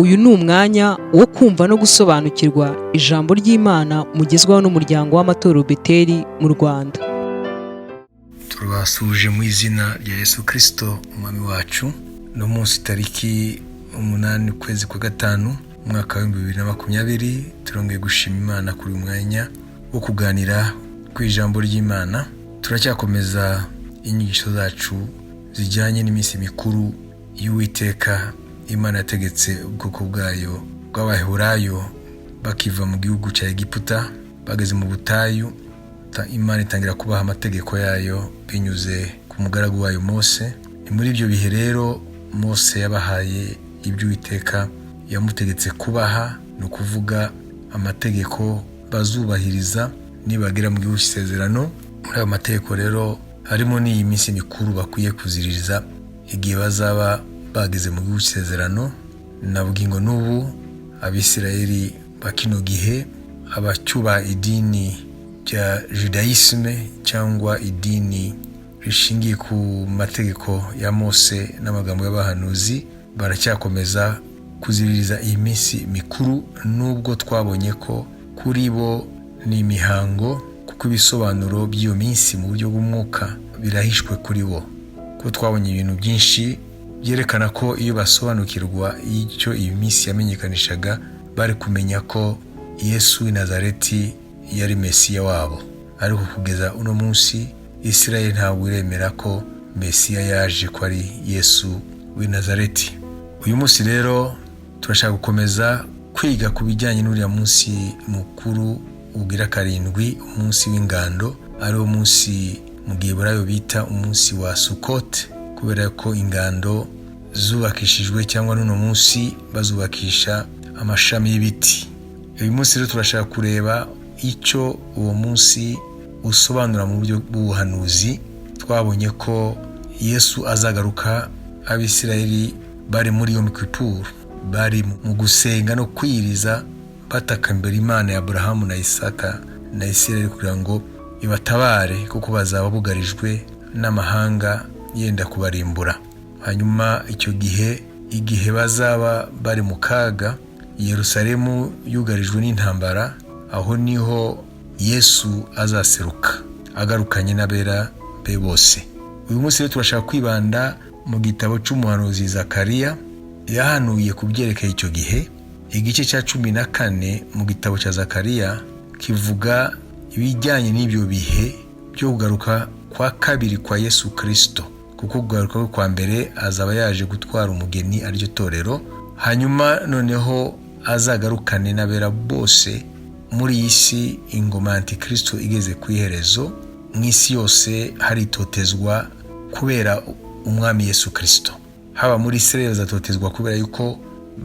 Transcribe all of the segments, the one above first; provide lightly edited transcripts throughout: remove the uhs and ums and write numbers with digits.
Uyu ni umwanya wo kumva no gusobanukirwa ijambo ry'Imana mugezwaho n'umuryango w'amatorero Beteli mu Rwanda. Turabasuhuje mu izina rya Yesu Kirisito Umwami wacu. No munsi tariki 8 ukwezi kwa 5 umwaka wa 2020, turongeye gushima Imana kuri uyu mwanya wo kuganira ku ijambo ry'Imana. Turacyakomeza inyigisho zacu zijyanye n'iminsi mikuru y'Uwiteka Imana yategetse ubwoko bwayo bw'Abaheburayo bakiva mu gihugu cya Egiputa. Bageze mu butayu, Imana itangira kubaha amategeko yayo binyuze ku mugaragu wayo Mose. Ni muri ibyo bihe rero Mose yabahaye ibyo Uwiteka yamutegetse kubaha, ni ukuvuga amategeko bazubahiriza nibagera mu gihugu cy'isezerano. Muri ayo mategeko rero harimo n'iyi minsi mikuru bakwiye kuziririza igihe bazaba bageze mu gihugu cy'isezerano. Na bugingo n'ubu Abisirayeli ba kino gihe, abacyubaha idini rya Judaïsme cyangwa idini rishingiye ku mategeko ya Mose n'amagambo y'abahanuzi, baracyakomeza kuziririza iyi minsi mikuru, nubwo twabonye ko kuri bo ni imihango, kuko ibisobanuro by'iyo minsi mu buryo bw'umwuka birahishwe kuri bo, kuko twabonye ibintu byinshi byerekana ko iyo basobanukirwa icyo iyi minsi yamenyekanishaga, bari kumenya ko Yesu w'i Nazareti yari Mesiya wabo. Ariko kugeza uno munsi Israel ntabwo iremera ko Mesiya yaje, ko ari Yesu w'i Nazareti. Uyu munsi rero turashaka gukomeza kwiga ku bijyanye n'uriya munsi mukuru ugira karindwi, umunsi w'ingando, ariwo munsi mu Giheburayo bita umunsi wa Sukote, kubera ko ingando zubakishijwe cyangwa n'uno munsi bazubakisha amashami y'ibiti. Uyu munsi rero turashaka kureba icyo uwo munsi usobanura mu buryo bw'ubuhanuzi. Twabonye ko Yesu azagaruka Abisirayeli bari muri Yom Kippur, bari mu gusenga no kwiriza, batakambira Imana ya Aburahamu na Isaka na Isirayeli kugira ngo ibatabare, kuko bazaba bugarijwe n'amahanga yenda kubarimbura. Hanyuma icyo gihe, igihe bazaba bari mu kaga, Yerusalemu yugarijwe n'intambara, aho niho Yesu azaseruka agarukanye n'abera be bose. Uyu munsi rero turashaka kwibanda mu gitabo cy'umuhanuzi Zakariya yahanuye ku byerekeye icyo gihe. Igice cya 14 mu gitabo cya Zakariya kivuga ibijyanye n'ibyo bihe byo kugaruka kwa kabiri kwa Yesu Kirisito, kuko kugaruka kwe kwa mbere azaba yaje gutwara umugeni, ariryo torero, hanyuma noneho azagarukane n'abera bose muri iyi si ingoma ya Antikristo igeze ku iherezo, mu isi yose haritotezwa kubera Umwami Yesu Kirisito. Haba muri Israel bazatotezwa kubera yuko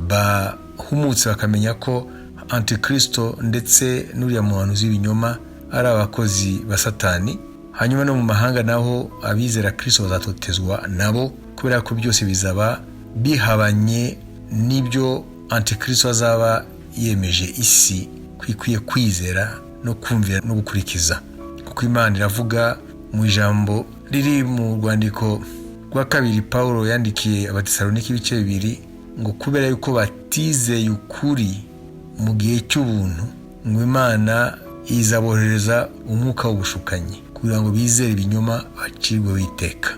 bahumutse bakamenya ko Antikristo ndetse n'uriya muhanuzi w'ibinyoma ari abakozi ba Satani. Hanyuma no mu mahanga naho abizera Kirisito bazatotezwa nabo, kubera ko byose bizaba bihabanye n'ibyo Antikristo azaba yemeje isi ko ikwiye kwizera no kumvira no gukurikiza. Kuko Imana iravuga mu ijambo riri mu rwandiko rwa kabiri Paul yandikiye Abatesaloniki ibice 2, ngo kubera yuko batizeye ukuri mu gihe cy'ubuntu, ngo Imana izabohereza umwuka w'ubushukanyi kugira ngo bizere ibinyoma, bacirweho iteka.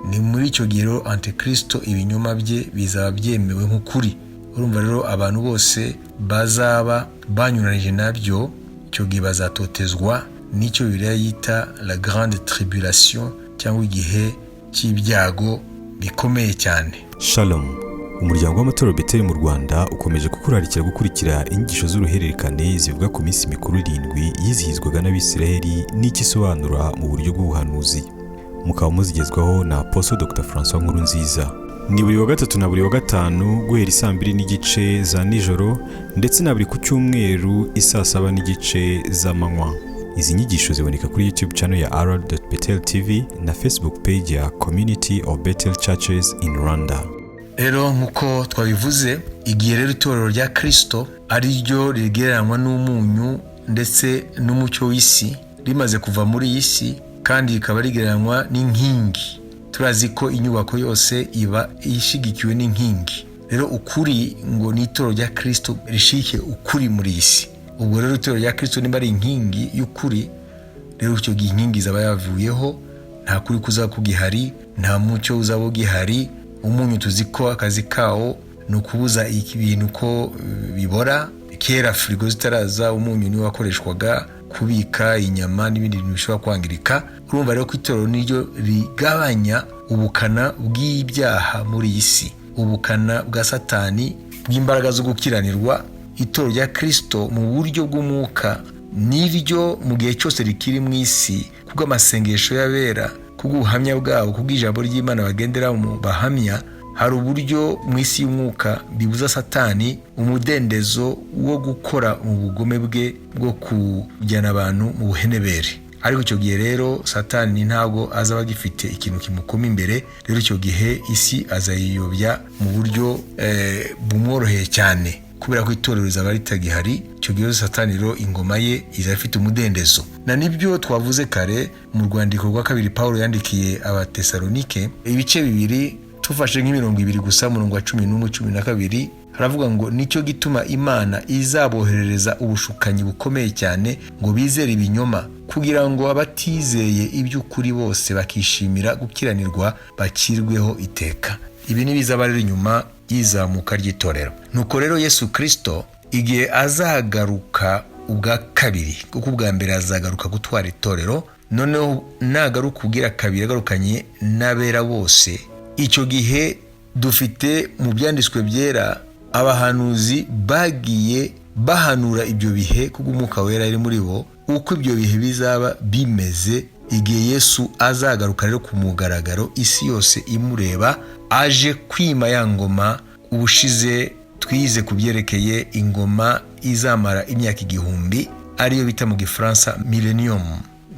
Ni muri icyo gihe rero Antikristo ibinyoma bye bizaba byemewe nk'ukuri. Urumva rero abantu bose bazaba banyuranije nabyo icyo gihe bazatotezwa, n'icyo Bibiliya yita la grande tribulation, cyangwa igihe cy'ibyago bikomeye cyane. Shalom! Umuryango w'amatorero Beteli mu Rwanda ukomeje kukurarikira gukurikira inyigisho z'uruhererekane zivuga ku minsi mikuru irindwi yizihizwaga n'Abisiraheli n'icyo isobanura mu buryo bw'ubuhanuzi, mukaba muzigezwaho na Apostle Dr Francois Nkurunziza. Ni buri wa gatatu na buri wa gatanu guhera isaa 2:30 za nijoro, ndetse na buri ku cyumweru isaa 7:30 z'amanywa. Izi nyigisho ziboneka kuri YouTube channel ya r.betel TV na Facebook page ya Community of Bethel Churches in Rwanda. Rero nk'uko twabivuze, igihe rero itorero rya Kirisito, ari ryo rigereranywa n'umunyu ndetse n'umucyo w'isi, rimaze kuva muri iyi si, kandi rikaba rigereranywa n'inkingi. Turazi ko inyubako yose iba ishyigikiwe n'inkingi. Rero ukuri ngo ni itorero rya Kirisito rishike ukuri muri iyi si. Ubwo rero itorero rya Kirisito nimba ari inkingi y'ukuri, rero icyo gihe inkingi zaba yavuyeho, nta kuri kuzaba kugihari, nta mucyo uzaba ugihari. Umunyu tuzi ko akazi kawo ni ukubuza ibintu ko bibora. Kera firigo zitaraza, umunyu niwo wakoreshwaga kubika inyama n'ibindi bintu bishobora kwangirika. Urumva rero ko itorero niryo rigabanya ubukana bw'ibyaha muri iyi si, ubukana bwa Satani, bw'imbaraga zo gukiranirwa. Itorero rya Kirisito mu buryo bw'umwuka niryo mu gihe cyose rikiri mu isi, kubw'amasengesho y'abera, kubw'ubuhamya bwabo, kubw'ijambo ry'Imana bagendera mu bahamya, hari uburyo mu isi y'umwuka bibuza Satani umudendezo wo gukora mu bugome bwe bwo kujyana abantu mu buhenebere. Ariko icyo gihe rero Satani ntabwo azaba agifite ikintu kimukoma imbere. Rero icyo gihe isi azayiyobya mu buryo bumworoheye cyane, kubera ko itorero rizaba ritagihari. Icyo gihe Satani rero ingoma ye izaba ifite umudendezo. Na nibyo twavuze kare mu rwandiko rwa kabiri Paul yandikiye Abatesalonike, ibice 2, tufashe nk'imirongo 2 gusa, umurongo wa 11, 12, haravuga ngo: "Nicyo gituma Imana izaboherereza ubushukanyi bukomeye cyane ngo bizere ibinyoma, kugira ngo abatizeye iby'ukuri bose bakishimira gukiranirwa bakirweho iteka." Ibi ni bizaba rero inyuma y'izamuka ry'itorero. Nuko rero Yesu Kirisito igihe azagaruka ubwa kabiri, kuko ubwa mbere azagaruka gutwara itorero, noneho nagaruka ubwira kabiri agarukanye n'abera bose, icyo gihe dufite mu byanditswe byera abahanuzi bagiye bahanura ibyo bihe kubw'Umwuka Wera ari muri bo, uko ibyo bihe bizaba bimeze igihe Yesu azagaruka rero ku mugaragaro, isi yose imureba, aje kwima ya ngoma. Ubushize twize ku byerekeye ingoma izamara imyaka 1000, ariyo bita mu Gifaransa millennium.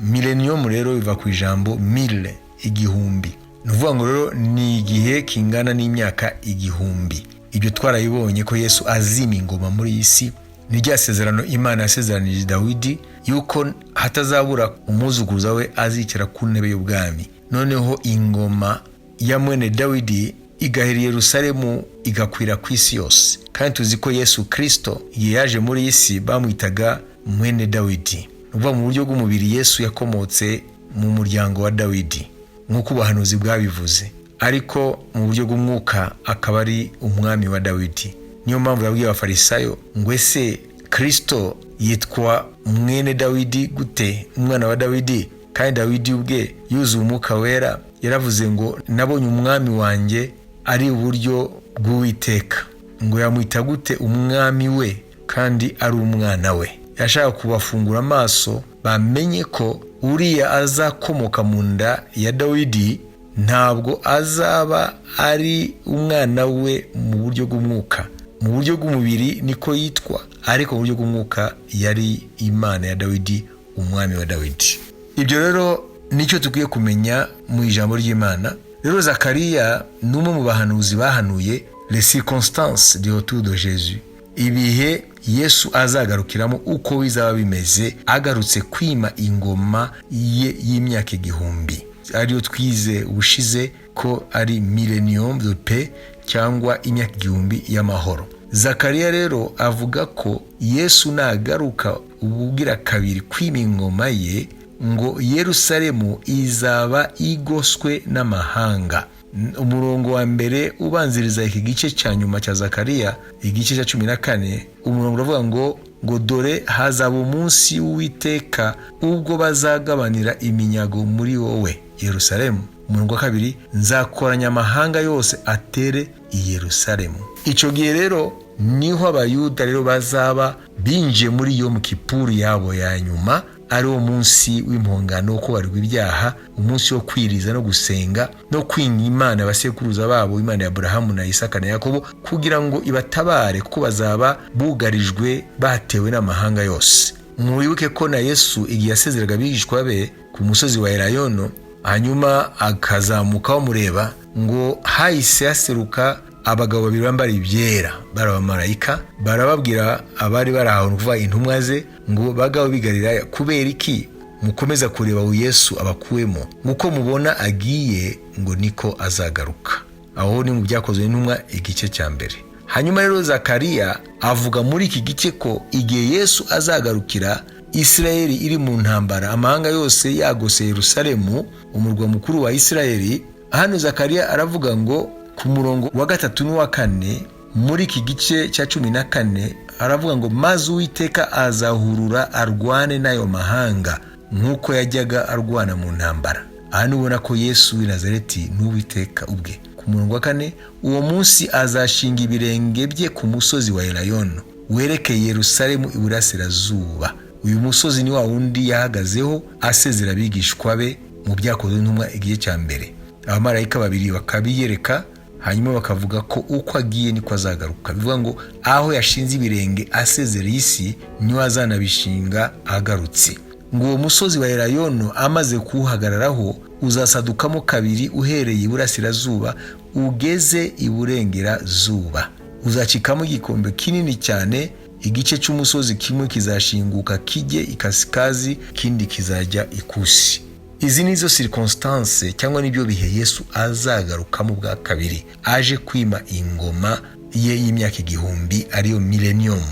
Millennium rero biva ku ijambo mille, 1000. Ni ukuvuga ngo rero ni igihe kingana n'imyaka 1000. Ibyo twarabibonye ko Yesu azima ingoma muri iyi si. Ni rya sezerano Imana yasezeranije Dawidi, yuko hatazabura umuzukuruza we azicara ku ntebe y'ubwami, noneho ingoma ya mwene Dawidi igahera i Yerusalemu igakwira ku isi yose. Kandi tuzi ko Yesu Kirisito igihe yaje muri iyi si bamwitaga mwene Dawidi. Ni ukuvuga mu buryo bw'umubiri Yesu yakomotse mu muryango wa Dawidi nk'uko ubuhanuzi bwabivuze, ariko mu buryo bw'umwuka akaba ari umwami wa Dawidi. Niyo mpamvu yabwiye Abafarisayo ngo: "Ese Kirisito yitwa mwene Dawidi gute, umwana wa Dawidi?" Kandi Dawidi ubwe yuzuye Umwuka Wera yaravuze ngo: "Nabonye umwami wanjye ari uburyo bw'Uwiteka." Ngo yamwita gute umwami we kandi ari umwana we? Yashaka kubafungura amaso bamenye ko uriya azakomoka mu nda ya Dawidi ntabwo azaba ari umwana we mu buryo bw'umwuka. Mu buryo bw'umubiri niko yitwa, ariko mu buryo bw'umwuka yari Imana ya Dawidi, umwami wa Dawidi. Ibyo rero nicyo dukwiye kumenya mu ijambo ry'Imana. Rero Zakariya ni umwe mu bahanuzi bahanuye les circonstances du retour de Jésus, ibihe Yesu azagarukiramo, uko bizaba bimeze agarutse kwima ingoma ye y'imyaka 1000, ariyo twize ubushize ko ari millennium de paix cyangwa imyaka 1000 y'amahoro. Zakariya rero avuga ko Yesu nagaruka ubugira kabiri kwima ingoma ye, ngo Yerusalemu izaba igoswe n'amahanga. Umurongo wa mbere ubanziriza iki gice cya nyuma cya Zakariya, igice cya 14, umurongo uravuga ngo: "Dore hazaba umunsi w'Uwiteka ubwo bazagabanira iminyago muri wowe Yerusalemu." Umurongo wa kabiri: "Nzakoranya amahanga yose atere i Yerusalemu." Icyo gihe rero niho Abayuda rero bazaba binjiye muri Yom Kipuru yabo ya nyuma, ari wo munsi w'impongano wo kubarirwa ibyaha, umunsi wo kwiriza no gusenga no kwinga Imana abasekuruza babo, Imana ya Aburahamu na Isaka na Yakobo, kugira ngo ibatabare, kuko bazaba bugarijwe batewe n'amahanga yose. Mwibuke ko na Yesu igihe yasezeraga abigishwa be ku musozi wa Elayono, hanyuma akazamuka bamureba, ngo hahise haseruka abagabo babiri bambara ibyera, bari abamarayika, barababwira abari bari ahantu, kuvuga intumwa ze, ngo: "Bagabo b'i Galilaya, kubera iki mukomeza kureba Yesu abakuwemo? Nk'uko mubona agiye, ngo niko azagaruka." Aho ni mu Byakozwe n'Intumwa, igice cya mbere. Hanyuma rero Zakariya avuga muri iki gice ko igihe Yesu azagarukira, Isirayeli iri mu ntambara, amahanga yose yagose Yerusalemu, umurwa mukuru wa Isirayeli. Hano Zakariya aravuga ngo ku murongo wa 3 n'uwa 4 muri iki gice cya 14, aravuga ngo maze Uwiteka azahurura arwane n'ayo mahanga nk'uko yajyaga arwana mu ntambara. Aha nubona ko Yesu w'i Nazareti ni Uwiteka ubwe. Ku murongo wa 4, uwo munsi azashinga ibirenge bye ku musozi wa Elayono werekeye Yerusalemu iburasirazuba. Uyu musozi ni wa wundi yahagazeho asezera abigishwa be mu Byakozwe n'Intumwa igice cya 1. Abamarayika babiri bakabiyereka, hanyuma bakavuga ko uko agiye niko azagaruka. Bivuga ngo aho yashinze ibirenge asezera isi niwe azanabishinga agarutse. Ngo uwo musozi wa Elayono amaze kuwuhagararaho uzasadukamo kabiri, uhereye iburasirazuba ugeze iburengerazuba. Uzacikamo igikombe kinini cyane, igice cy'umusozi kimwe kizashinguka kijye ikasikazi, ikindi kizajya ikusi. Izi nizo circonstance cyangwa nibyo bihe Yesu azagarukamo bwa kabiri, aje kwima ingoma ye y'imyaka 1000, ariyo millennium.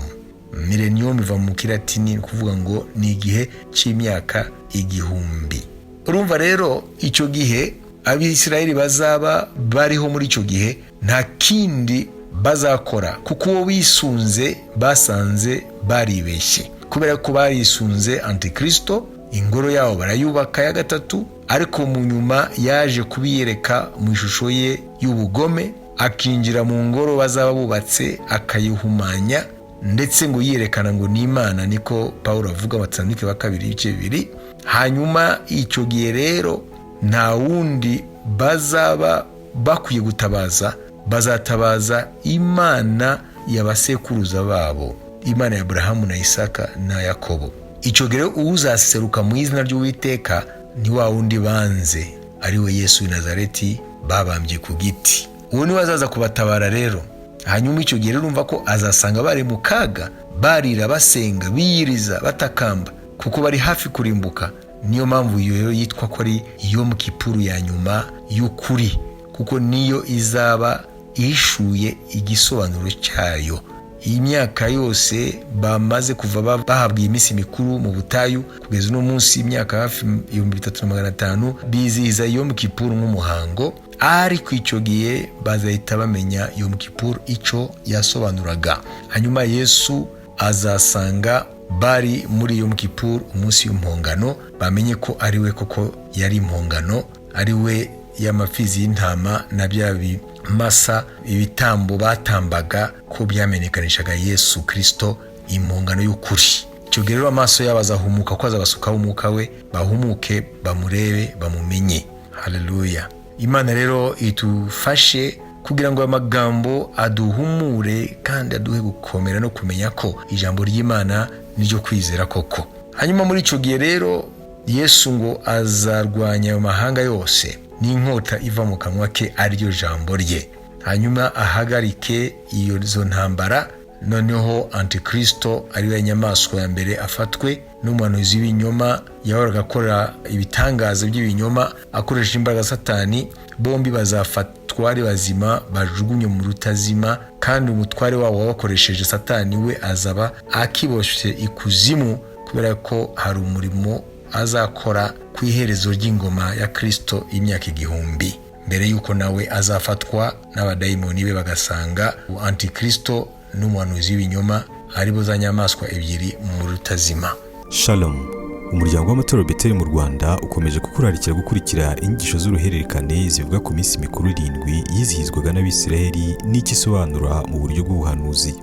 Millennium iva mu Kilatini, ni ukuvuga ngo ni igihe cy'imyaka 1000. Urumva rero icyo gihe Abisirayeli bazaba bariho muri icyo gihe nta kindi bazakora, kuko uwo bisunze basanze baribeshye, kubera ko barisunze Antikristo. Ingoro yabo barayubaka ya 3, ariko mu nyuma yaje kubiyereka mu ishusho ye y'ubugome, akinjira mu ngoro bazaba bubatse akayihumanya, ndetse ngo yiyerekana ngo ni Imana, niko Pawulo avuga Abatesalonike ba 2 ibice 2. Hanyuma icyo gihe rero nta wundi bazaba bakwiye gutabaza, bazatabaza Imana y'abasekuruza babo, Imana ya Aburahamu na Isaka na Yakobo. Icyo gihe rero uzaseruka mu izina ry'Uwiteka ni wa wundi banze, ari we Yesu w'i Nazareti babambye ku giti. Uwo niwe azaza kubatabara rero. Hanyuma icyo gihe rero urumva ko azasanga bari mu kaga, barira, basenga, biyiriza, batakamba, kuko bari hafi kurimbuka. Niyo mpamvu iyo rero yitwa ko ari Yom Kippur ya nyuma y'ukuri, kuko niyo izaba ihishuye igisobanuro cyayo. Iyi myaka yose bamaze kuva bahabwa iyi minsi mikuru mu butayu kugeza uno munsi, imyaka hafi 3500, bizihiza Yom Kippur nk'umuhango, ariko icyo gihe bazahita bamenya Yom Kippur icyo yasobanuraga. Hanyuma Yesu azasanga bari muri Yom Kippur, umunsi w'impongano, bamenye ko ari we koko yari impongano, ari we y'amafizi y'intama na bya bimasa, ibitambo batambaga ko byamenyekanishaga Yesu Kristo, impongano y'ukuri. Icyo gihe rero amaso yabo azahumuka, ko azabasukaho umwuka we, bahumuke, bamurebe, bamumenye. Haleluya! Imana rero idufashe kugira ngo aya magambo aduhumure kandi aduhe gukomera no kumenya ko ijambo ry'Imana niryo kwizera koko. Hanyuma muri icyo gihe rero Yesu ngo azarwanya ayo mahanga yose n'inkota iva mu kanwa ke, ariryo jambo rye. Hanyuma ahagarike izo ntambara, noneho Antikristo ariwe nyamaswa ya mbere afatwe, n'umuhanuzi w'ibinyoma yahoraga akora ibitangaza by'ibinyoma akoresha imbaraga Satani. Bombi bazafatwa ari bazima, bajugunywe mu rutazima, kandi umutware wabo wabakoresheje Satani we azaba akiboshye ikuzimu, kubera ko hari umurimo azakora ku iherezo ry'ingoma ya Kristo y'imyaka 1000, mbere y'uko nawe azafatwa n'abadayimoni be, bagasanga Antikristo n'umuhanuzi w'ibinyoma aribo za nyamaswa ebyiri mu rutazima. Shalom. Umuryango w'amatorero Beteli mu Rwanda ukomeje kukurarikira gukurikira inyigisho z'uruhererekane zivuga ku minsi mikuru 7 yizihizwaga n'Abisiraheli n'icyo isobanura mu buryo bw'ubuhanuzi.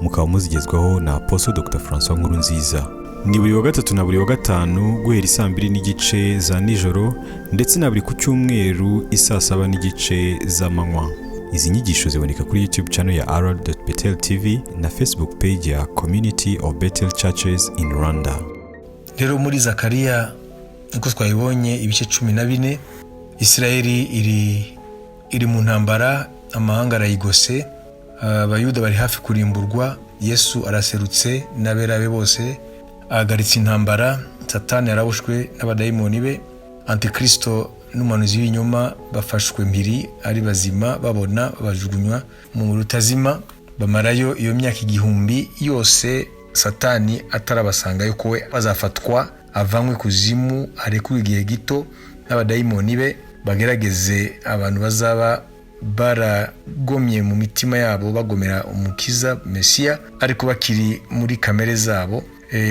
Mukaba muzigezwaho na Apostle Dr François Nkurunziza. Ni buri wa gatatu na buri wa gatanu guhera isaa 2:30 za nijoro, ndetse na buri ku cyumweru isaa 7:30 z'amanywa. Izi nyigisho ziboneka kuri YouTube channel ya r.betel TV na Facebook page ya Community of Bethel Churches in Rwanda. Rero muri Zakariya, nk'uko twabibonye, ibice 14, Isirayeli iri mu ntambara, amahanga arayigose, Abayuda bari hafi kurimburwa. Yesu araserutse n'abera be bose, ahagaritse intambara. Satani yarabushwe n'abadayimoni be, Antikristo n'umuhanuzi w'ibinyoma bafashwe mpiri ari bazima, babona bajugunywa mu rutazima. Bamarayo iyo myaka 1000 yose Satani atarabasanga, yuko we azafatwa avanywe kuzimu, arekurwe igihe gito n'abadayimoni be, bagerageze abantu bazaba baragomye mu mitima yabo, bagomera Umukiza Mesiya, ariko bakiri muri kamere zabo.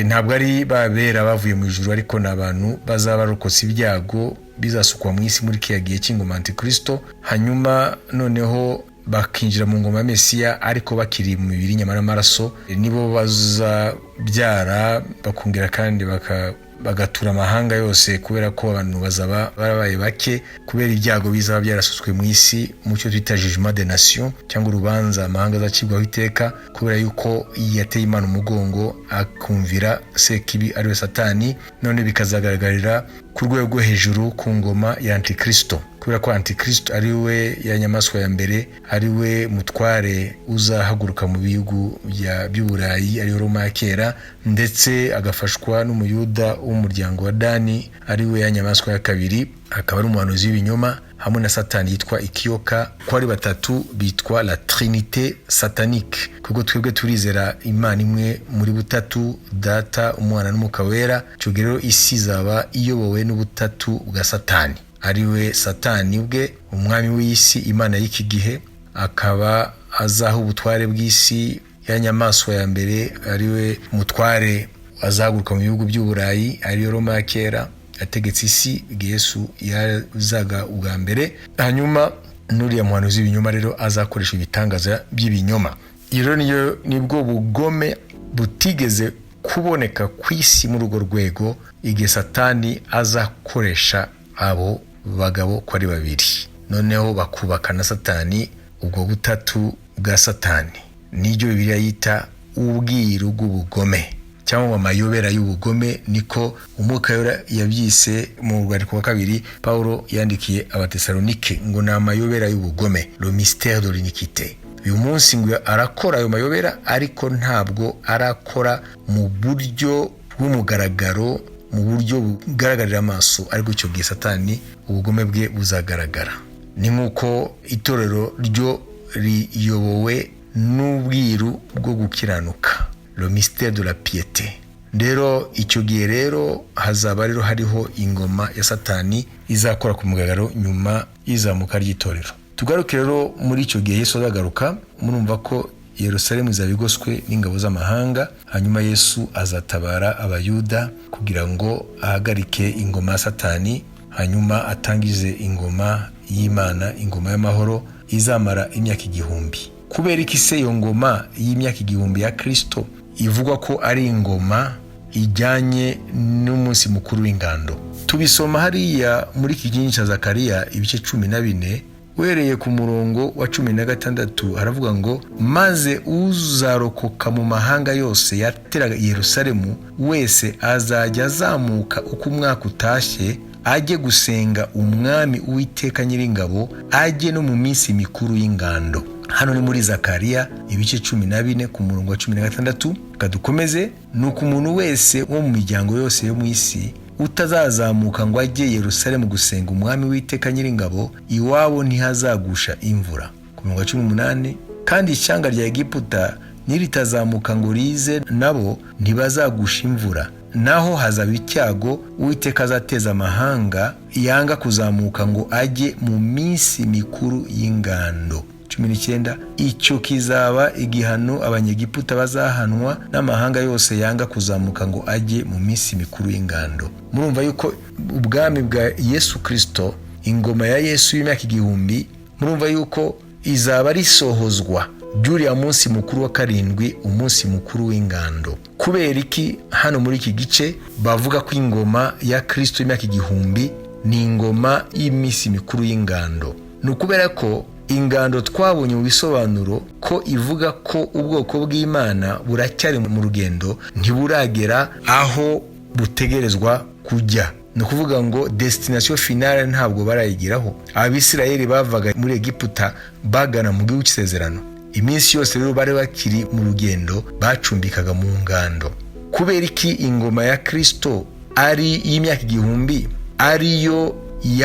Ntabwo ari babera bavuye mu ijuru, ariko ni abantu bazaba barokotse ibyago bizasukwa mu isi muri kiriya gihe cy'ingoma Antikristo, hanyuma noneho bakinjira mu ngoma ya Mesiya ariko bakiri mu mibiri y'inyama n'amaraso. Nibo bazabyara, bakongera kandi bagatura amahanga yose, kubera ko abantu bazaba barabaye bake kubera ibyago bizaba byarasutswe mu isi, mu cyo twita jugement des nations, cyangwa urubanza amahanga azacibwaho iteka, kubera yuko yateye Imana umugongo akumvira Sekibi, ariwe Satani. None bikazagaragarira ku rwego rwo hejuru ku ngoma ya Antikristo, kubera ko Antikristo ari we ya nyamaswa ya mbere, ari we mutware uzahaguruka mu bihugu by'Uburayi, ariyo Roma ya kera, ndetse agafashwa n'Umuyuda w'umuryango wa Dani, ari we ya nyamaswa ya kabiri, akaba ari umuhanuzi w'ibinyoma, hamwe na Satani yitwa Ikiyoka. Ko ari batatu bitwa la trinité satanique, kuko twebwe turizera Imana imwe muri butatu: Data, Umwana n'Umwuka Wera. Icyo gihe rero isi izaba iyobowe n'ubutatu bwa Satani, ariwe Satani ubwe, umwami w'isi, imana y'iki gihe, akaba azaha ubutware bw'isi ya nyamaswa ya mbere, ariwe mutware azahaguruka mu bihugu by'Uburayi, ariyo Roma ya kera yategetse isi igihe Yesu yazaga ubwa mbere. Hanyuma n'uriya muhanuzi w'ibinyoma rero azakoresha ibitangaza by'ibinyoma. Iyo rero niyo nibwo bugome butigeze kuboneka ku isi muri urwo rwego, igihe Satani azakoresha abo bagabo ko ari babiri, noneho bakubaka na Satani ubwo butatu bwa Satani. Niryo Bibiliya yita ubwiru bw'ubugome cyangwa amayobera y'ubugome, niko Umwuka Wera yabyise mu rwandiko rwa kabiri Paul yandikiye Abatesalonike, ngo ni amayobera y'ubugome, le mystère de l'iniquité. Uyu munsi ngo arakora ayo mayobera, ariko ntabwo arakora mu buryo bw'umugaragaro, mu buryo bugaragarira amaso, ariko icyo gihe Satani ubugome bwe buzagaragara. Ni nk'uko itorero ryo riyobowe n'ubwiru bwo gukiranuka, le mystère de la piété. Rero icyo gihe rero hazaba rero hariho ingoma ya Satani izakora ku mugaragaro nyuma y'izamuka ry'itorero. Tugaruke rero muri icyo gihe Yesu azagaruka. Murumva ko Yerusalemu izaba igoswe n'ingabo z'amahanga, hanyuma Yesu azatabara Abayuda kugira ngo ahagarike ingoma ya Satani, hanyuma atangize ingoma y'Imana, ingoma y'amahoro izamara imyaka 1000. Kubera iki se iyo ngoma y'imyaka 1000 ya Kirisito ivugwa ko ari ingoma ijyanye n'umunsi mukuru w'ingando? Tubisoma hariya muri iki kingi cya Zakariya, ibice 14, uhereye ku murongo wa 16. Haravuga ngo: "Maze uzarokoka mu mahanga yose yateraga Yerusalemu wese azajya azamuka uko umwaka utashye, ajye gusenga Umwami Uwiteka Nyiringabo, ajye no mu minsi mikuru y'ingando." Hano ni muri Zakariya ibice 14 ku murongo wa 16. Dukomeze. Ni uko umuntu wese wo mu miryango yose yo mu isi utazazamuka ngo ajye Yerusalemu gusenga Umwami w'Iteka Nyiringabo, iwabo ntihazagusha imvura. Ku murongo wa 18: "Kandi ishyanga rya Egiputa niritazamuka ngo rize, nabo ntibazagusha imvura. Naho hazaba icyago Uwiteka azateza amahanga yanga kuzamuka ngo ajye mu minsi mikuru y'ingando." 19: "Icyo kizaba igihano Abanyegiputa bazahanwa n'amahanga yose yanga kuzamuka ngo ajye mu minsi mikuru y'ingando." Murumva yuko ubwami bwa Yesu Kirisito, ingoma ya Yesu y'imyaka 1000, murumva yuko izaba risohozwa by'uriya munsi mukuru wa karindwi, umunsi mukuru w'ingando. Kubera iki hano muri iki gice bavuga ko ingoma ya Kirisito y'imyaka 1000 ni ingoma y'iminsi mikuru y'ingando? Ni ukubera ko ingando twabonye mu bisobanuro ko ivuga ko ubwoko bw'Imana buracyari mu rugendo, ntiburagera aho butegerezwa kujya. Ni ukuvuga ngo destination finale ntabwo barayigeraho. Abisirayeli bavaga muri Egiputa bagana mu gihugu cy'isezerano. Iminsi yose rero bari bakiri mu rugendo, bacumbikaga mu ngando. Kubera iki ingoma ya Kirisito ari iy'imyaka 1000, ariyo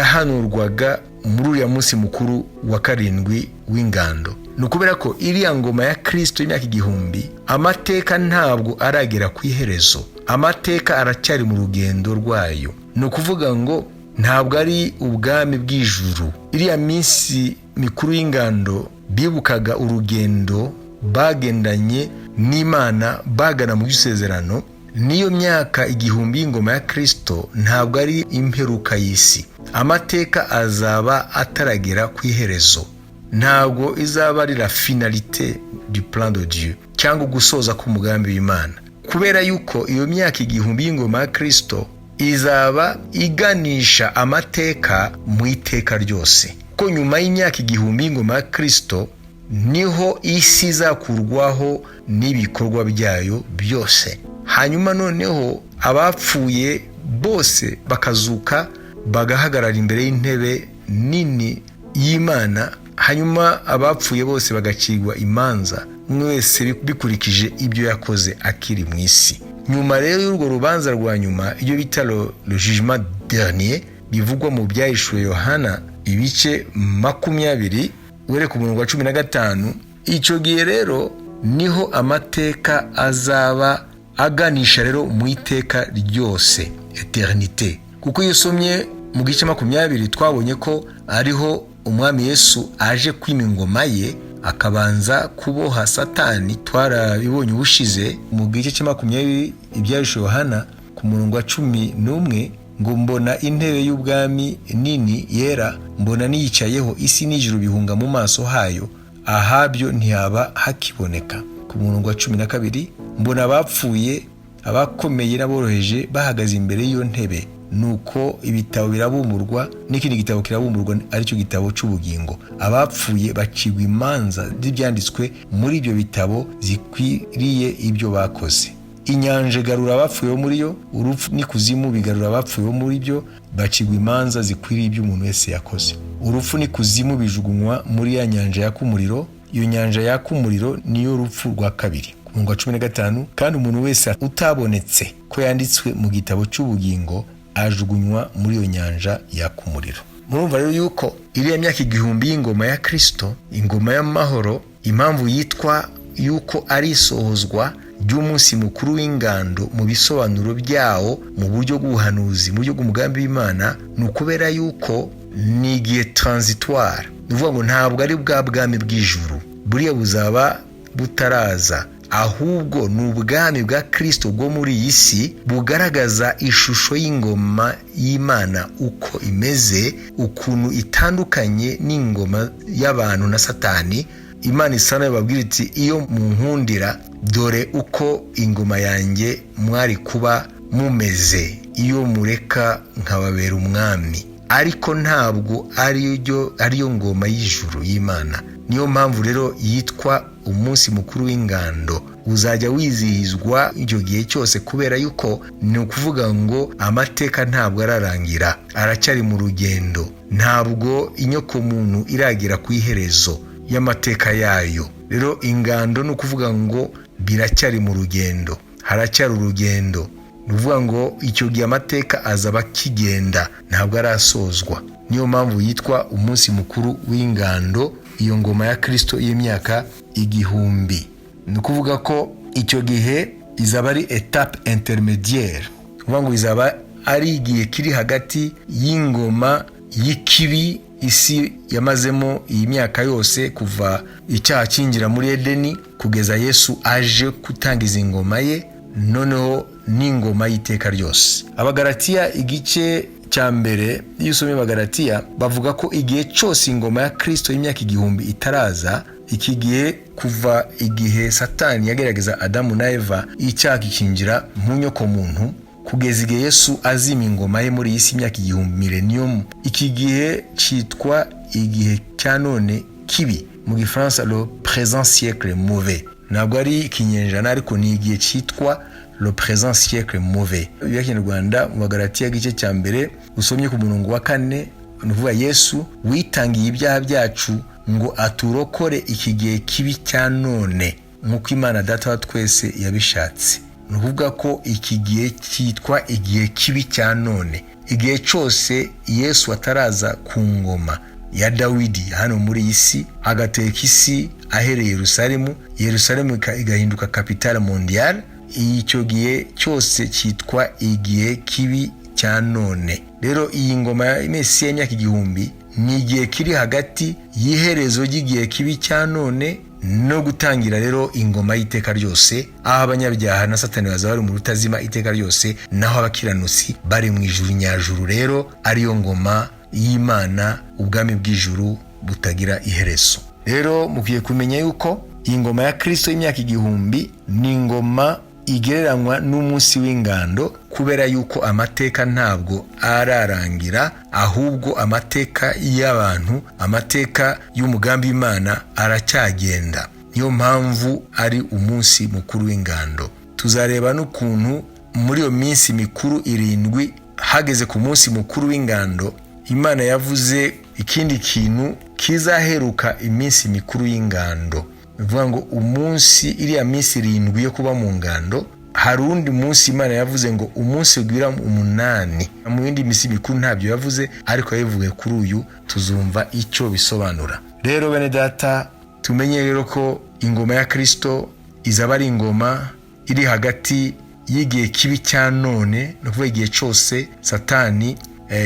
yahanurwaga muri uriya munsi mukuru wa karindwi w'ingando? Ni ukubera ko iriya ngoma ya Kirisito y'imyaka 1000, amateka ntabwo aragera ku iherezo, amateka aracyari mu rugendo rwayo. Ni ukuvuga ngo ntabwo ari ubwami bw'ijuru. Iriya minsi mikuru y'ingando bibukaga urugendo bagendanye n'Imana bagana mu isezerano. Niyo myaka 1000 y'ingoma ya Kirisito ntabwo ari imperuka y'isi, amateka azaba ataragera ku iherezo. Ntabwo izaba ari la finalité du plan de Dieu cyangwa gusoza k'umugambi w'Imana, kubera yuko iyo myaka 1000 y'ingoma ya Kirisito izaba iganisha amateka mu iteka ryose, ko nyuma y'imyaka 1000 y'ingoma ya Kirisito niho isi izakurwaho n'ibikorwa byayo byose, hanyuma noneho abapfuye bose bakazuka, bagahagarara imbere y'intebe nini y'Imana, hanyuma abapfuye bose bagacirwa imanza, umwe wese bikurikije ibyo yakoze akiri mu isi. Nyuma rero y'urwo rubanza rwa nyuma, iyo bita le jugement dernier, bivugwa mu Byahishuwe Yohana ibice 20 wereka umurongo wa 15, icyo gihe rero niho amateka azaba aganisha rero mu iteka ryose, éternité. Kuko iyo usomye mu gice 20, twabonye ko ariho Umwami Yesu aje kwima ingoma ye, akabanza kuboha Satani. Twarabibonye ubushize mu gice cya 20 Ibyahishuwe Yohana, ku murongo wa 11, ngo: "Mbona intebe y'ubwami nini yera, mbona niyicayeho, isi n'ijuru bihunga mu maso hayo, ahabyo ntihaba hakiboneka." Ku murongo wa 12: "Mbona abapfuye, abakomeye n'aboroheje, bahagaze imbere y'iyo ntebe, nuko ibitabo birabumburwa, n'ikindi gitabo kirabumburwa, aricyo gitabo cy'ubugingo. Abapfuye bacirwa imanza z'ibyanditswe muri ibyo bitabo zikwiriye ibyo bakoze. Inyanja igarura abapfuye bo muri yo, urupfu n'ikuzimu bigarura abapfuye bo muri byo, bacirwa imanza zikwiriye ibyo umuntu wese yakoze. Urupfu n'ikuzimu bijugunywa muri ya nyanja yaka umuriro. Iyo nyanja yaka umuriro niyo rupfu rwa kabiri." Ku murongo wa 15: "Kandi umuntu wese utabonetse ko yanditswe mu gitabo cy'ubugingo ajugunywa muri iyo nyanja yaka umuriro." Murumva rero yuko iriya myaka 1000 y'ingoma ya Kirisito, ingoma y'amahoro, impamvu yitwa yuko ari isohozwa ry'umunsi mukuru w'ingando mu bisobanuro byawo mu buryo bw'ubuhanuzi, mu buryo bw'umugambi w'Imana, ni ukubera yuko ni igihe transitoire. Ni ukuvuga ngo ntabwo ari bwa bwami bw'ijuru, buriya buzaba butaraza, ahubwo ni ubwami bwa Kirisito bwo muri iyi si bugaragaza ishusho y'ingoma y'Imana uko imeze, ukuntu itandukanye n'ingoma y'abantu na Satani. Imana isa nayo babwira iti: "Iyo munkundira, dore uko ingoma yanjye mwari kuba mumeze iyo mureka nkababera umwami." Ariko ntabwo ariyo ngoma y'ijuru y'Imana. Niyo mpamvu rero yitwa umunsi mukuru w'ingando, uzajya wizihizwa icyo gihe cyose, kubera yuko ni ukuvuga ngo amateka ntabwo ararangira, aracyari mu rugendo, ntabwo inyokomuntu iragera ku iherezo y'amateka yayo. Rero ingando ni ukuvuga ngo biracyari mu rugendo, haracyari urugendo. Ni ukuvuga ngo icyo gihe amateka azaba akigenda, ntabwo arasozwa. Niyo mpamvu yitwa umunsi mukuru w'ingando, iyo ngoma ya Kirisito y'imyaka 1000. Ni ukuvuga ko icyo gihe izaba ari étape intermédiaire, ni ukuvuga ngo izaba ari igihe kiri hagati y'ingoma y'ikibi isi yamazemo iyi myaka yose kuva icyaha cyinjira muri Edeni kugeza Yesu aje gutangiza ingoma ye, noneho n'ingoma y'iteka ryose. Abagaratiya igice cya mbere, iyo usomye Abagaratiya, bavuga ko igihe cyose ingoma ya Kirisito y'imyaka 1000 itaraza, iki gihe kuva igihe Satani yagerageza Adamu na Eva, icyaha kikinjira mu nyokomuntu, kugeza igihe Yesu azima ingoma ye muri iyi si, imyaka 1000, millennium, iki gihe cyitwa igihe cya none kibi, mu Gifaransa le présent siècle mauvais. Ntabwo ari ikinyejana, ariko ni igihe cyitwa le présent siècle mauvais. Ya Kinyarwanda, mu Bagaratiya igice cya mbere, usomye ku murongo wa 4, ni ukuvuga Yesu witangiye ibyaha byacu ngo aturokore iki gihe kibi cya none, nk'uko Imana Data wa twese yabishatse. Ni ukuvuga ko iki gihe cyitwa igihe kibi cya none, igihe cyose Yesu ataraza ku ngoma ya Dawidi hano muri iyi si, agateka isi. ahereye Yerusalemu, Yerusalemu igahinduka capitale mondiale. Icyo gihe cyose cyitwa igihe kibi cya none. Rero iyi ngoma ya Mesiya y'imyaka 1000 ni igihe kiri hagati y'iherezo ry'igihe kibi cya none no gutangira rero ingoma y'iteka ryose, aho abanyabyaha na Satani bazaba bari mu rutazima iteka ryose, naho abakiranutsi bari mu ijuru nyajuru, rero ariyo ngoma y'Imana, ubwami bw'ijuru butagira iherezo. Rero mukwiye kumenya yuko iyi ngoma ya Kristo y'imyaka 1000 ni ingoma igereranywa n'umunsi w'ingando, kubera yuko amateka ntabwo ararangira, ahubwo amateka y'abantu, amateka y'umugambi w'Imana aracyagenda. Niyo mpamvu ari umunsi mukuru w'ingando. Tuzareba n'ukuntu muri iyo minsi mikuru 7, hageze ku munsi mukuru w'ingando, Imana yavuze ikindi kintu kizaheruka iminsi mikuru y'ingando. Bivuga ngo umunsi, iriya minsi 7 yo kuba mu ngando, hari undi munsi Imana yavuze ngo umunsi ugwira 8. Mu yindi minsi mikuru ntabyo yavuze, ariko yabivuye kuri uyu, tuzumva icyo bisobanura. Rero bene data, tumenye rero ko ingoma ya Kristo izaba ari ingoma iri hagati y'igihe kibi cya none, ni ukuvuga igihe cyose Satani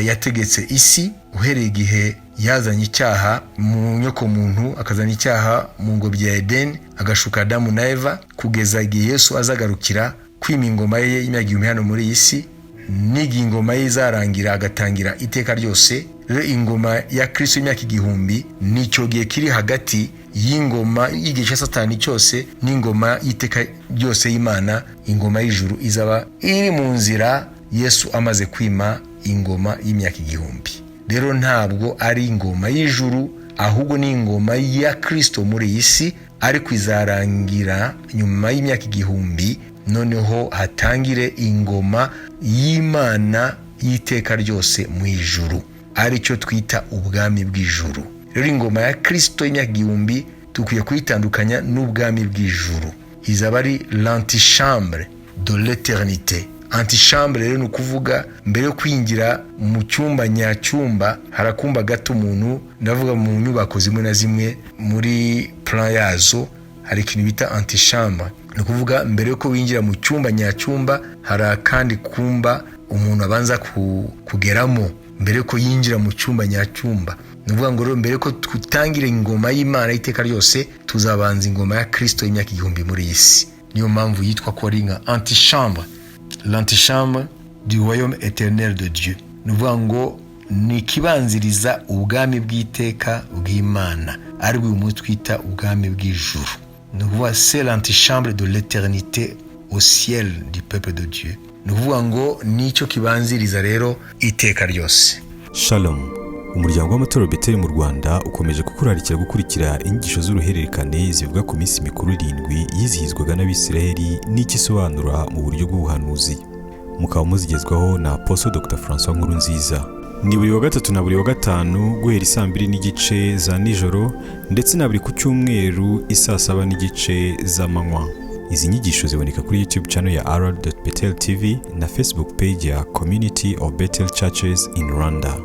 yategetse isi, uhereye igihe yazanye icyaha mu nyokomuntu, akazana icyaha mu ngobyi ya Edeni, agashuka Adamu na Eva, kugeza igihe Yesu azagarukira kwima ingoma ye y'imyaka 1000 hano muri iyi si, n'igihe ingoma ye izarangira agatangira iteka ryose. Rero ingoma ya Kristo y'imyaka 1000 ni icyo gihe kiri hagati y'ingoma y'igihe cya Satani cyose n'ingoma y'iteka ryose y'Imana, ingoma y'ijuru izaba iri mu nzira Yesu amaze kwima ingoma y'imyaka 1000. Rero ntabwo ari ingoma y'ijuru, ahubwo ni ingoma ya Kristo muri iyi si, ariko izarangira nyuma y'imyaka 1000, noneho hatangire ingoma y'Imana y'iteka ryose mu ijuru, aricyo twita ubwami bw'ijuru. Rero ingoma ya Kristo y'imyaka 1000 dukwiye kuyitandukanya n'ubwami bw'ijuru. Izaba ari l'antichambre de l'éternité. Antichambre rero ni ukuvuga mbere yo kwinjira mu cyumba nyacyumba, hari akumba gato umuntu, ndavuga mu nyubako zimwe na zimwe muri plan yazo hari ikintu bita antichambre. Ni ukuvuga mbere yuko winjira mu cyumba nyacyumba, hari akandi kumba umuntu abanza kugeramo mbere yuko yinjira mu cyumba nyacyumba. Ni ukuvuga ngo rero mbere yuko dutangira ingoma y'Imana iteka ryose, tuzabanza ingoma ya Kristo y'imyaka 1000 muri iyi si. Niyo mpamvu yitwa ko ari nka antichambre, l'antichambre du royaume éternel de Dieu. Ni ukuvuga ngo ni ikibanziriza ubwami bw'iteka bw'Imana, aribwo uyu munsi twita ubwami bw'ijuru. Ni ukuvuga c'est l'antichambre de l'éternité au ciel du peuple de Dieu. Ni ukuvuga ngo nicyo kibanziriza rero iteka ryose. Shalom. Umuryango w'amatorero Beteli mu Rwanda ukomeje kukurarikira gukurikira inyigisho z'uruhererekane zivuga ku minsi mikuru 7 yizihizwaga n'Abisiraheli n'icyo isobanura mu buryo bw'ubuhanuzi, mukaba muzigezwaho na Apostle Dr François Nkurunziza. Ni buri wa gatatu na buri wa gatanu guhera isaa 2:30 za nijoro, ndetse na buri ku cyumweru isaa 7:30 z'amanywa. Izi nyigisho ziboneka kuri YouTube channel ya r.betel TV na Facebook page ya Community of Bethel Churches in Rwanda.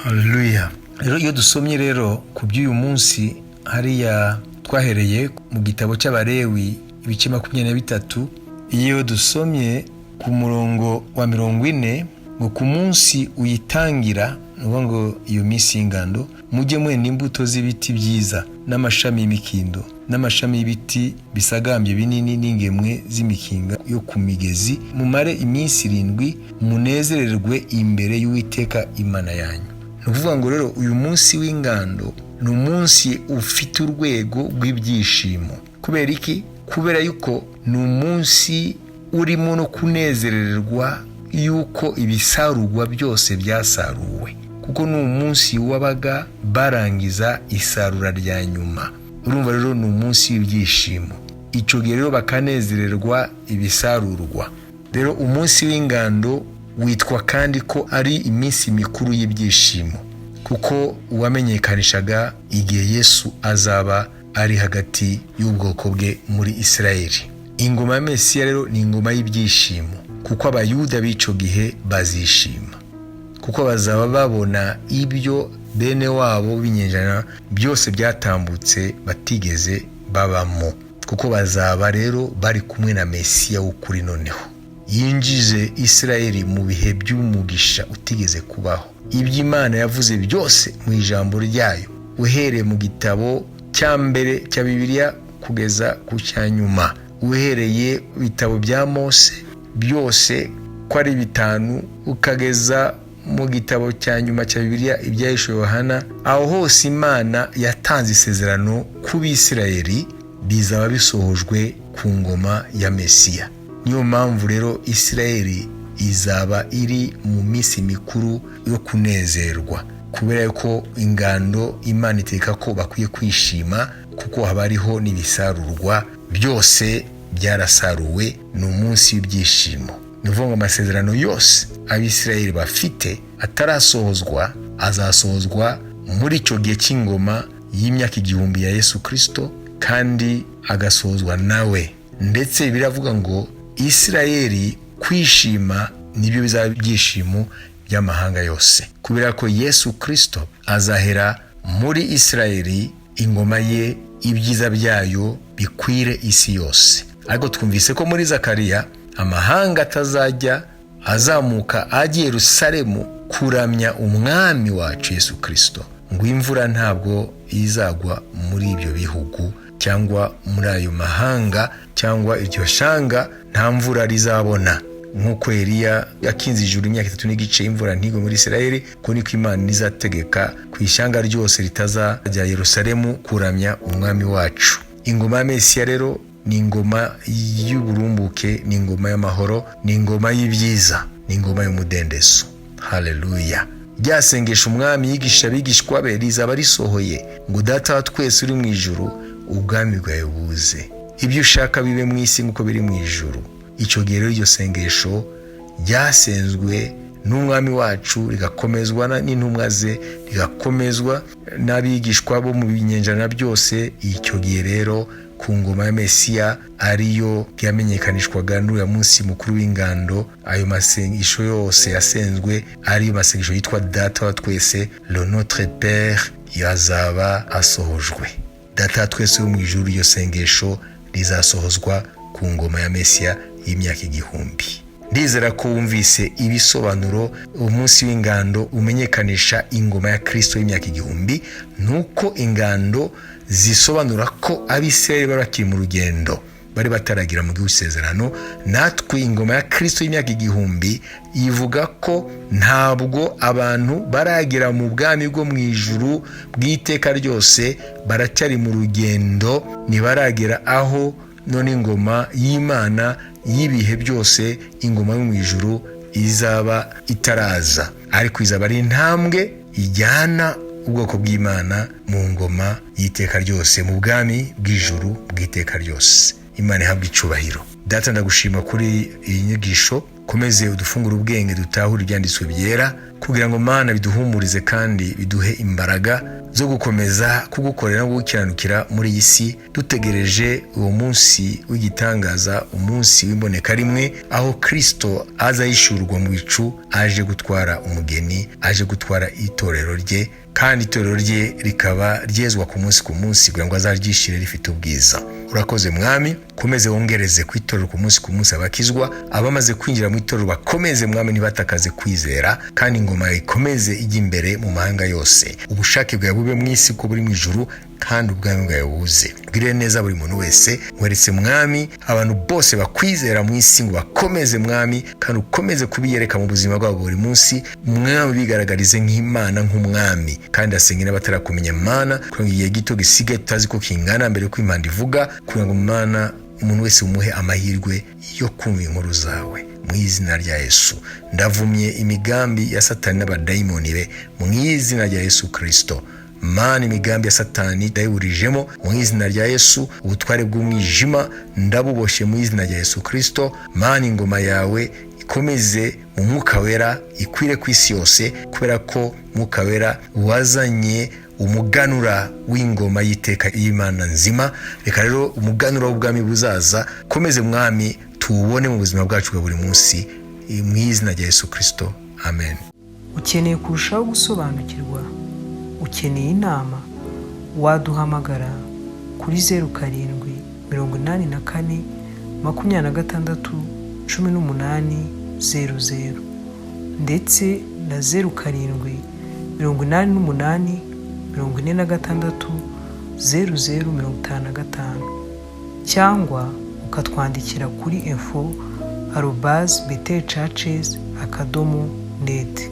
Haleluya. Rero iyo dusomye rero ku by'uyu munsi, hariya twahereye mu gitabo cy'Abalewi ibice 23, iyo dusomye ku murongo wa 40 ngo ku munsi uyitangira, ni ukuvuga ngo iyo minsi y'ingando, mujye mwenda imbuto z'ibiti byiza n'amashami y'imikindo n'amashami y'ibiti bisagambye binini n'ingemwe z'imikinga yo ku migezi, mumare iminsi 7 munezererwe imbere y'Uwiteka Imana yanyu. Ni ukuvuga ngo rero uyu munsi w'ingando ni umunsi ufite urwego rw'ibyishimo. Kubera iki? Kubera yuko ni umunsi urimo no kunezererwa yuko ibisarurwa byose byasaruwe, kuko ni umunsi wabaga barangiza isarura rya nyuma. Urumva rero ni umunsi w'ibyishimo. Icyo gihe rero bakanezererwa ibisarurwa. Rero umunsi w'ingando witwa kandi ko ari iminsi mikuru y'ibyishimo, kuko uwamenyekanishaga igihe Yesu azaba ari hagati y'ubwoko bwe muri Isirayeli. Ingoma ya Mesiya rero ni ingoma y'ibyishimo, kuko Abayuda b'icyo gihe bazishima, Kuko bazaba babona ibyo bene wabo b'inyenjana byose byatambutse batigeze babamo, kuko bazaba rero bari kumwe na Mesiya w'ukuri. Noneho yinjije Isirayeli mu bihe by'umugisha utigeze kubaho. Ibyo Imana yavuze byose mu ijambo ryayo, uhereye mu gitabo cya mbere cya Bibiliya kugeza ku cya nyuma, uhereye ibitabo bya Mose byose ko ari bitanu, ukageza mu gitabo cya nyuma cya Bibiliya, Ibyahishuwe Yohana, aho hose Imana yatanze isezerano ku Bisirayeli, bizaba bisohojwe ku ngoma ya Mesiya. Niyo mpamvu rero Isirayeli izaba iri mu minsi mikuru yo kunezerwa, kubera ko ingando Imana iteka ko bakwiye kwishima, kuko haba hariho n'ibisarurwa byose byarasaruwe. Ni umunsi w'ibyishimo. Ni ukuvuga ngo amasezerano yose Abisirayeli bafite atarasohozwa azasohozwa muri icyo gihe cy'ingoma y'imyaka 1000 ya Yesu Kirisito, kandi agasohozwa nawe. Ndetse biravuga ngo Isirayeli kwishima nibyo bizaba ibyishimo by'amahanga yose, kubera ko Yesu Kirisito azahera muri Isirayeli, ingoma ye ibyiza byayo bikwire isi yose. Ariko twumvise ko muri Zakariya amahanga atazajya azamuka ajya i Yerusalemu kuramya umwami wacu Yesu Kirisito, ngo imvura ntabwo izagwa muri ibyo bihugu cyangwa muri ayo mahanga cyangwa iryo shanga, nta mvura rizabona. Nk'uko Eliya yakinze ijuru imyaka 3 n'igice imvura ntigwe muri Isirayeli, ko niko Imana izategeka ku ishyanga ryose ritazajya Yerusalemu kuramya umwami wacu. Ingoma ya Mesiya rero ni ingoma y'uburumbuke, ni ingoma y'amahoro, ni ingoma y'ibyiza, ni ingoma y'umudendezo. Haleluya! Ryasengesha umwami yigisha abigishwa be rizaba risohoye ngo: "Data wa twese uri mu ijuru, ubwami bwawe buze, ibyo ushaka bibe mu isi nk'uko biri mu ijuru." Icyo gihe rero iryo sengesho ryasenzwe n'umwami wacu, rigakomezwa n'intumwa ze, rigakomezwa n'abigishwa bo mu binyejana byose. Icyo gihe rero ku ngoma ya Mesiya, ariyo yamenyekanishwaga n'uriya munsi mukuru w'ingando, ayo masengesho yose yasenzwe, ariyo masengesho yitwa Data wa twese, le Notre Père, yazaba asohojwe. Data wa twese wo mu ijuru, iryo sengesho rizasohozwa ku ngoma ya Mesiya y'imyaka 1000. Ndizera ko wumvise ibisobanuro umunsi w'ingando umenyekanisha ingoma ya Kirisito y'imyaka 1000, nuko ingando zisobanura ko Abisirayeli bari bakiri mu rugendo, bari bataragira mu gihugu isezerano. Natwe ingoma ya Kirisito y'imyaka 1000 ivuga ko ntabwo abantu baragera mu bwami bwo mu ijuru bw'iteka ryose, baracyari mu rugendo, ntibaragera aho none ingoma y'Imana y'ibihe byose, ingoma yo mu ijuru, izaba itaraza, ariko izaba ari intambwe ijyana ubwoko bw'Imana mu ngoma y'iteka ryose, mu bwami bw'ijuru bw'iteka ryose. Imana ihabwa icubahiro. Data, ndagushima kuri iyi nyigisho. Komeze udufungure ubwenge, dutahure ibyanditswe byera, kugira ngo Mana biduhumurize kandi biduhe imbaraga zo gukomeza kugukorera no gukiranukira muri iyi si, dutegereje uwo munsi w'igitangaza, umunsi w'imboneka rimwe, aho Kirisito aza yishurwa mu bicu, aje gutwara umugeni, aje gutwara itorero rye, kandi itorero rye rikaba ryezwa ku munsi ku munsi kugira ngo azaryishire rifite ubwiza. Urakoze Mwami, komeze wongereze ku itorero ku munsi ku munsi abakizwa. Abamaze kwinjira mu itorero bakomeze, Mwami, ntibatakaze kwizera, kandi ingoma yawe ikomeze ijya imbere mu mahanga yose. Ubushake bwawe bube mu isi uko buri mu ijuru, kandi ubwami bwawe buze. Bwire neza buri muntu wese. Nkweretse, Mwami, abantu bose bakwizera mu isi ngo bakomeze, Mwami, kandi ukomeze kubiyereka mu buzima bwabo buri munsi. Mwami, bigaragarize nk'Imana, nk'umwami. Kandi asenge n'abatarakumenya, Mana, kugira ngo igihe gito gisigaye tutazi ko kingana mbere yuko impanda ivuga, kugira ngo Mana umuntu wese umuhe amahirwe yo kumva inkuru zawe. Mu izina rya Yesu, ndavumye imigambi ya Satani n'abadayimoni be mu izina rya Yesu Kirisito. Mana, imigambi ya Satani ndayiburijemo mu izina rya Yesu. Ubutware bw'umwijima ndabuboshye mu izina rya Yesu Kirisito. Mana, ingoma yawe ikomeze mu Mwuka Wera ikwire ku isi yose, kubera ko Mwuka Wera wazanye umuganura w'ingoma y'iteka y'Imana nzima. Reka rero umuganura w'ubwami buzaza komeze, Mwami, tuwubone mu buzima bwacu bwa buri munsi, mu izina rya Yesu Kirisito, amen. Ukeneye kurushaho gusobanukirwa? Ukeneye inama? Waduhamagara kuri 0784 26 18 00 ndetse na 0788 46 00 55, cyangwa ukatwandikira kuri info@bethelchurches.net.